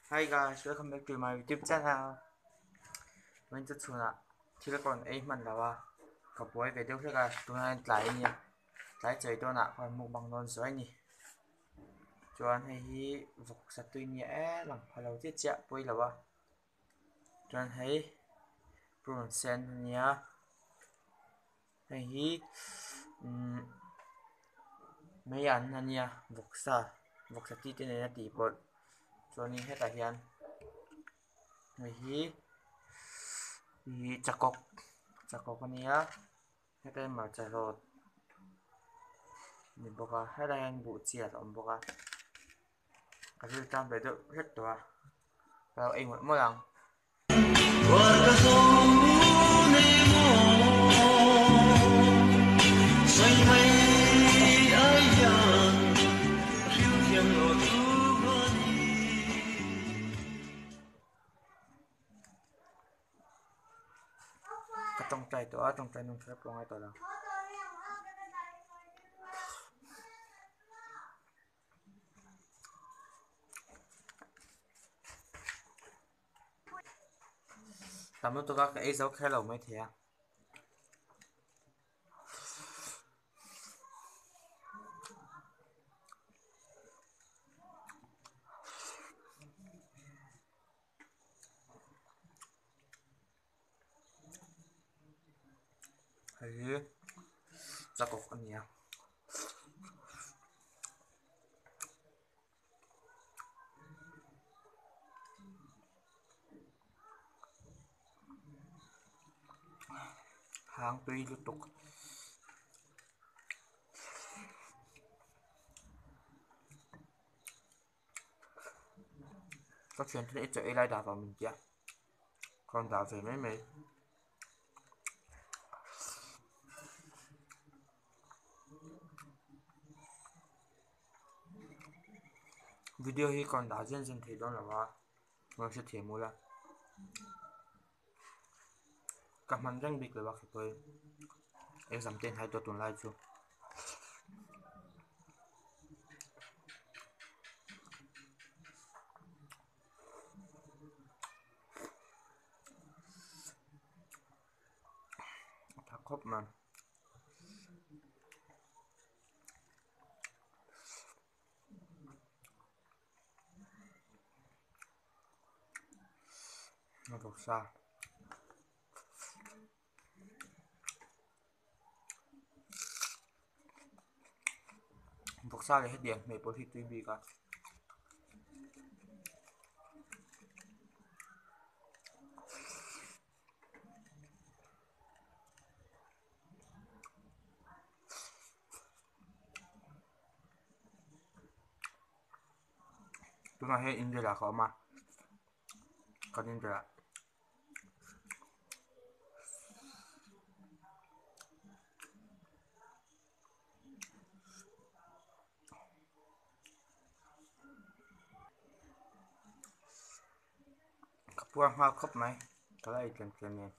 Hi guys, welcome back to my YouTube channel. Vawiin chu chhunah thil ka rawn ei hman lo a, ka buai ve deuh hlek a, tunah hian tlai a nia, tlai chawi dawnah ka rawn mukbang dawn zuai a ni. Chuan hei hi vawksa tui nia e lang pha lo chiah chiah pawi lo a, chuan hei purun sen a nia, hei hi umm mei an a nia vawksa vawksa tui te nena tih pawlh chuanin hetah hian hei hi ihh chakawk chakawk a nia hetah hian hmarcha rawt a ni bawk a helaiah hian buhchiar a awm bawk a a ril tan ve deuh hlek tawh a ka lo ei mawlh mawlh ang. Ka tawngtai tawh a tawngtai nung kher pawh a ngai tawh lo. Tam lutuk a ka ei zo kher lo maithei a. Hei hi chakawk a ni a. Hang tui lutuk. Ka thian te i chaw ei lai dah vang min tia ka rawn dah ve mai mai. Video hi ka rawn dah zen zen thei dawn lo a rawn hrethiam ula ka hman reng bik lo a khawi exam te an hai tawh tunlai chu. A tha khawp mai. A vawksa. Vawksa leh hetiang hmeh pawh hi tui bik a. Tunah hian inrel ah ka awm a kan inrel ah ka puar nghal khawp mai ka la ei tlem tlem nen.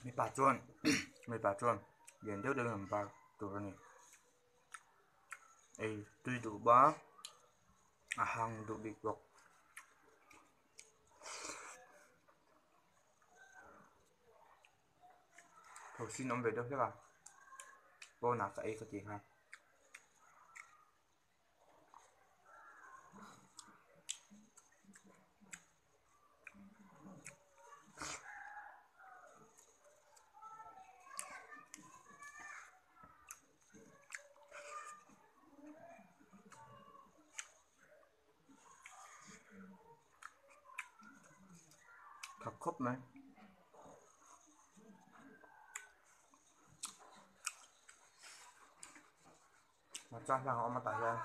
Mipa chuan mipa chuan lian deuh deuhin an bar tur a ni ei tui duh bawk a a hang duh bik bawk. Thosin awm ve deuh hlek a pawnah ka ei ka ti nghal. Tha khawp mai. Hmarcha hlang a awm a tah hian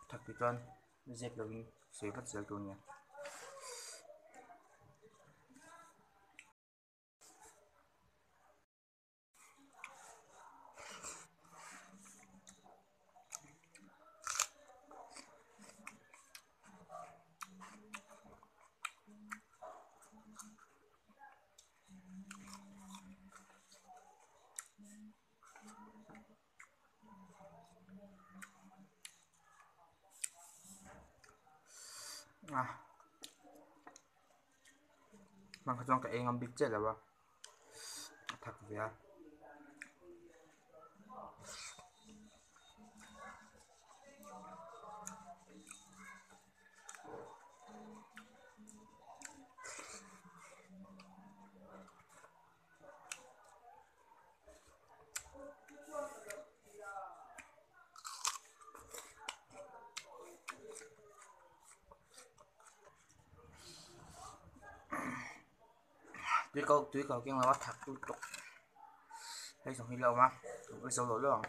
thak ti chuan zep lovin sawi vat zel tur a nia. A hmang kha chuan ka ei ngam bik chiah lo a a thak ve a. Tui ko tui ko keng lo a thak lutuk hei zawng hi la awm a ka zo lo lo ang.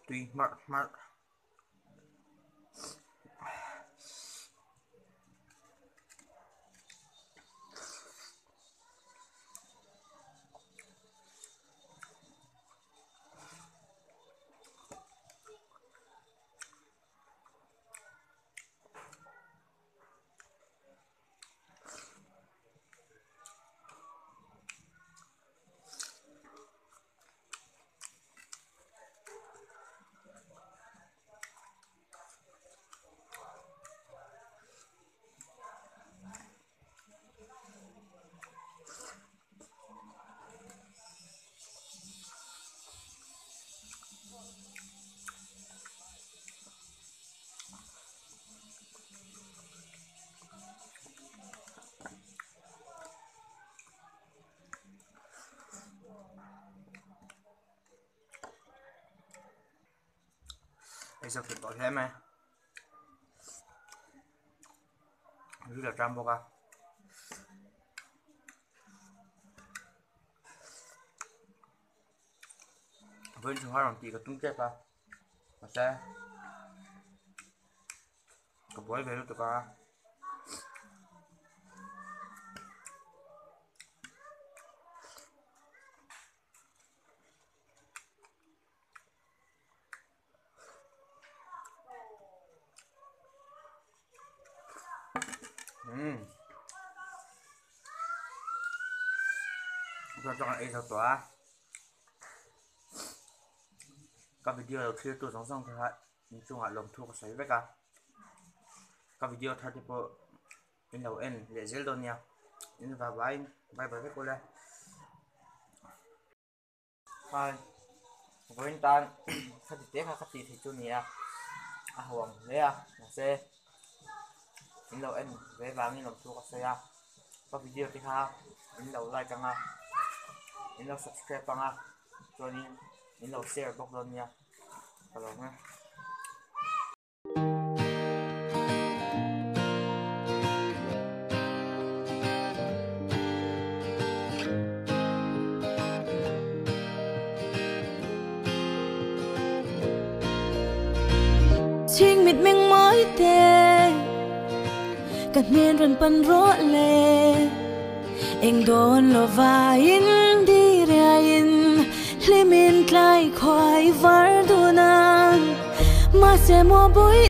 Tui hmarh hmarh. Ei zawk thei tawh hle mai ril a ṭam bawk a. Vawiin chhung a rawn tih ka tum tep a mahse ka buai ve lutuk a. Umm chuan chuan ei zo tawh a ka video lo thlir tu zawng zawng te kha inchungah lawmthu ka sawi vek a ka video thar te pawh in lo en leh zel dawn nia in va vaiin bye bye vek ule. Hai vawiin tan khati te kha ka tih theih chu nia a ho ang hle a mahse in lo en ve vangin lawmthu ka sawi a ka video te kha in lo like ang a in lo subscribe ang a chuanin in lo share bawk dawn nia ka lawm e. Chhing mit meng mawi te ka hnen rawn pan rawh le eng dawn lo vaiin diriaiin hlimin tlai khuai var dun ang mahse maw bawi.